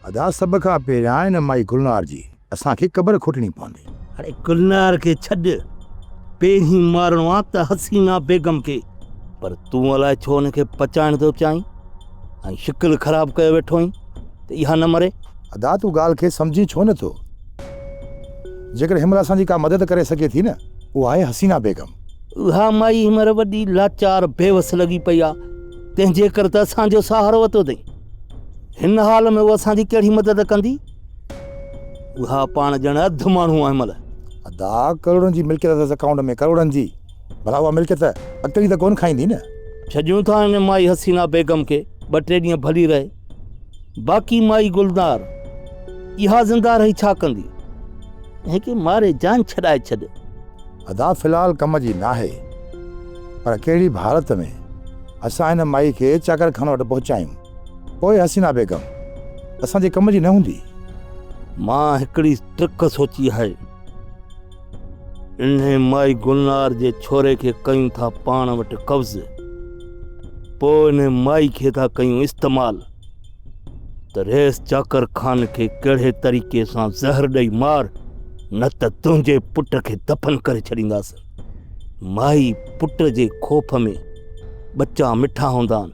ادا سڀ کان پهريان ان مائي گلنار جي اسان کي قبر کوٽڻي پوندي. اڙي گلنار کي ڇڏ، پهرين مارڻو آ ته حسينا بيگم کي. پر تون الائي ڇو ان کي پچائڻ ٿو چاهين ۽ شڪل خراب ڪيو ويٺو آهين ته اها نه مري. ادا تون ڳالهه کي سمجهين ڇو نه ٿو؟ جيڪڏهن هن مهل اسان جي ڪا مدد ڪري سگهي ٿي نه اها آهي حسينا بيگم. اها مائي هن مهل وڏي لاچار بيوس لڳي پئي آ، تنهن جي ڪري ته اسان جو سهارو ورتو اٿئي. هن حال ۾ هوء اسان جي ڪهڙي مدد ڪندي؟ اها پاڻ ڄڻ اڌ ماڻهو آهي مل. ادا ڪروڙن جي ملڪيت اٿس اڪائونٽ ۾ ڪروڙن جي. ڀلا اها ملڪيت اڪيلي ته ڪونه کائيندي نه. ڇڏيون ٿا هن مائي حسينا بيگم کي ٻه ٽي ڏينهن ڀلي رهي. باقي مائي گلنار اها زنده رهي ڇا ڪندي؟ هن کي ماري جان ڇڏائي ڇڏ. ادا في الحال ڪم جي ناهي پر ڪهڙي به حالت ۾ اسان هن مائي کي چاڪر خان وٽ پهچايون پوء حسينا بيگم اسان جي ڪم جي نه هوندي. مان هڪڙي ٽرڪ سوچي آهي. انهي مائي گلنار جي ڇوري کي ڪيون ٿا پاڻ وٽ قبض پوء انهي مائي کي ٿا ڪيون استعمال ته رئيس چاڪر خان کي ڪهڙي طريقي سان زهر ڏئي مار نه ته تنهنجي پٽ کي دفن ڪري ڇڏينداس. مائي پٽ جي خوف ۾ ٻچا مٺا هوندا آهن.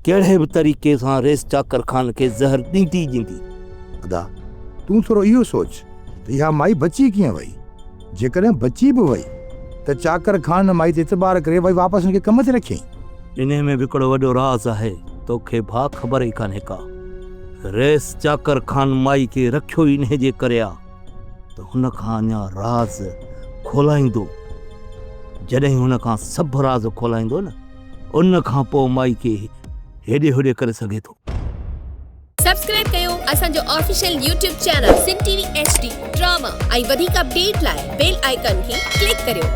ڪهڙي به طريقي سان رئيس چاڪر خان کي زهر ڏيندي ئي ڏيندي. ادا تون ٿورو اهو سوچ ته اها مائي بچي ڪيئن وئي؟ جيڪڏهن بچي به وئي ته چاڪر خان ان مائي تي اعتبار ڪري وري واپس هن کي ڪم تي رکيائين. انهيء ۾ به هڪڙو وڏو راز آهي، توکي ڀاء خبر ئي ڪانهي ڪا. رئيس چاڪر خان مائي کي رکيو ئي انهيء جي ڪري آ ته هن کان اڃا راز کولائيندو. جڏهن هن کان سڀ راز کولائيندو نه، ان کان پوء مائي کي هيڏي هوڏي ڪري سگهي ٿو. سبسڪرائب ڪيو اسان جو official YouTube channel Sindh T V H D drama ۽ وڌيڪ اپڊيٽ لاء بيل آئيڪان کي ڪلڪ ڪريو.